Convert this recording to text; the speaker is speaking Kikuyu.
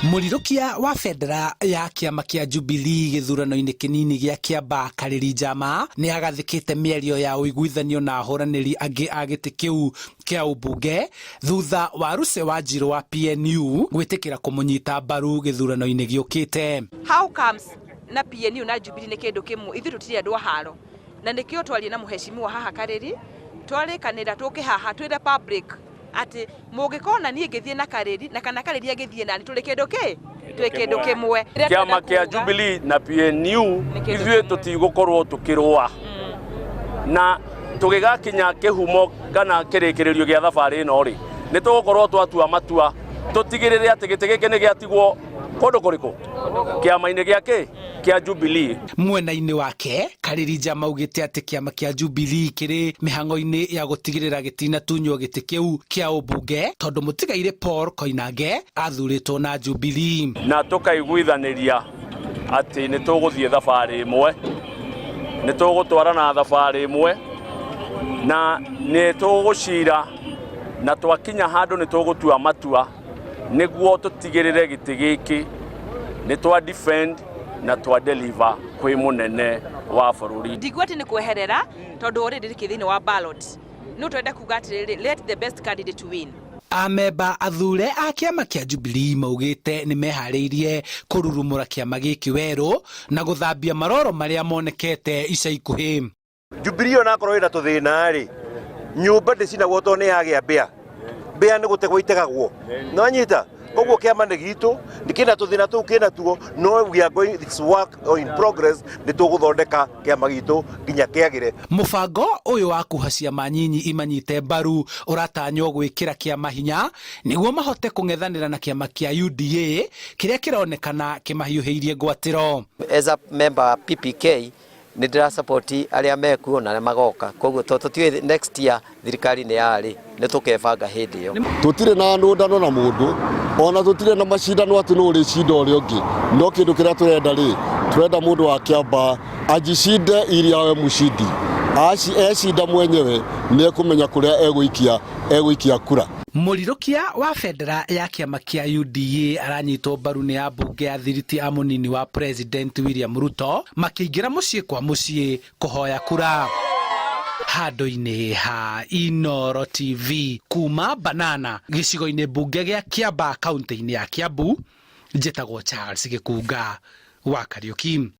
Mũrirũkia wa bendera ya kĩama kĩa Jubilee gĩthurano-inĩ kĩnini gĩa Kĩambaa Karĩri Njama nĩ agathĩkĩte mĩario ya ũiguithanio na ahũranĩri angĩ a gĩtĩ kĩu kĩa ũmbunge thutha wa Ruce Wanjirũ wa PNU gwĩtĩkĩra kũmũnyita mbaru gĩthurano-inĩ gĩũkĩte. How comes na PNU na Jubilee nĩ kĩndũ kĩmwe? Ithuĩ tũtirĩ andũ a haro, na nĩkĩo twarie na mũhecimiwa haha Karĩri, twarĩkanĩra tũke haha twĩre public atĩ mũngĩkona niĩ ngĩthiĩ na Karĩri na kana Karĩri agĩthiĩ nani, tũrĩ kĩndũ kĩ twĩ kĩndũ kĩmwe. Kĩama kĩa Jubilee na PNU ithuĩ tũtigũkorwo tũkĩrũa, na tũgĩgakinya kĩhumo kana kĩrĩkĩrĩrio gĩa thabarĩ ĩno rĩ, nĩ tũgũkorwo twatua matua tũtigĩrĩre atĩ gĩtĩ gĩkĩ nĩ gĩatigwo kũndũ kũrĩkũ, kĩama-inĩ gĩa kĩ kĩa Jubilee. Mwena-inĩ wake, Karĩri Njama augĩte atĩ kĩama kĩa Jubilee kĩrĩ mĩhang'o-inĩ ya gũtigĩrĩra gĩtinatunywo gĩtĩ kĩu kĩa ũmbunge tondũ mũtigairĩ Paul Koinange athurĩtwo na Jubilee. Na tũkaiguithanĩria atĩ nĩ tũgũthiĩ thabarĩ ĩmwe, nĩ tũgũtwarana thabarĩ ĩmwe, na nĩ tũgũcira, na twakinya handũ nĩ tũgũtua matua nĩguo tũtigĩrĩre gĩtĩ gĩkĩ nĩ twa defend na twa deliver kwĩ mũnene wa bũrũri. Ndingĩuga atĩ nĩ kweherera tondũ already ndĩkĩ thĩinĩ wa ballot, no twende kuga atĩrĩrĩ, let the best candidate win. Amemba athure a kĩama kĩa Jubilee maugĩte nĩ meharĩirie kũrurumũra kĩama gĩkĩ werũ na gũthambia maroro marĩa monekete ica ikuhĩ. Jubilee onakorwo ĩna tũthĩna rĩ, nyũmba ndĩcinagwo tondũ nĩ yagĩa mbĩa. Mbĩa nĩ gũtegwo itegagwo. Nĩwanyita? Koguo kĩama nĩ gitũ, kĩna tũthĩna tũu kĩna tuo, no we are going, it's work in progress, nĩ tũgũthondeka kĩama gitũ nginya kĩagĩre. Mũbango ũyũ wa kuha ciama nyinyi imanyite mbaru ũratanywo gwĩkĩra kĩama hinya nĩguo mahote kũng'ethanĩra na kĩama kĩa UDA kĩrĩa kĩronekana kĩmahiũhĩirie ngwatĩro. As a member PPK nĩ ndĩra support arĩa mekuo na arĩa magoka, koguo to tũtiũĩ next year thirikari nĩ yarĩ, nĩ tũkebanga hĩndĩ ĩyo. Tũtirĩ na nũndano na mũndũ, ona tũtirĩ na macindano atĩ nũ ũrĩcinda ũrĩa ũngĩ, no kĩndũ kĩrĩa tũrenda rĩ, tũrenda mũndũ wa Kĩambaa ajicinde ili awe mshindi. Ecinda mwenyewe nĩ ekũmenya kũrĩa egũikia egũikia kura. Mũrirũkia wa bendera ya kĩama kĩa UDA aranyitwo mbaru nĩ ambunge a thiriti a mũnini wa President William Ruto makĩingĩra mũciĩ kwa mũciĩ kũhoya kura. Handũ-inĩ ha Inooro TV kuma Banana gĩcigo-inĩ mbunge gĩa Kĩambaa kaunti-inĩ ya Kiambu, njĩtagwo Charles Gĩkunga wa Kariuki.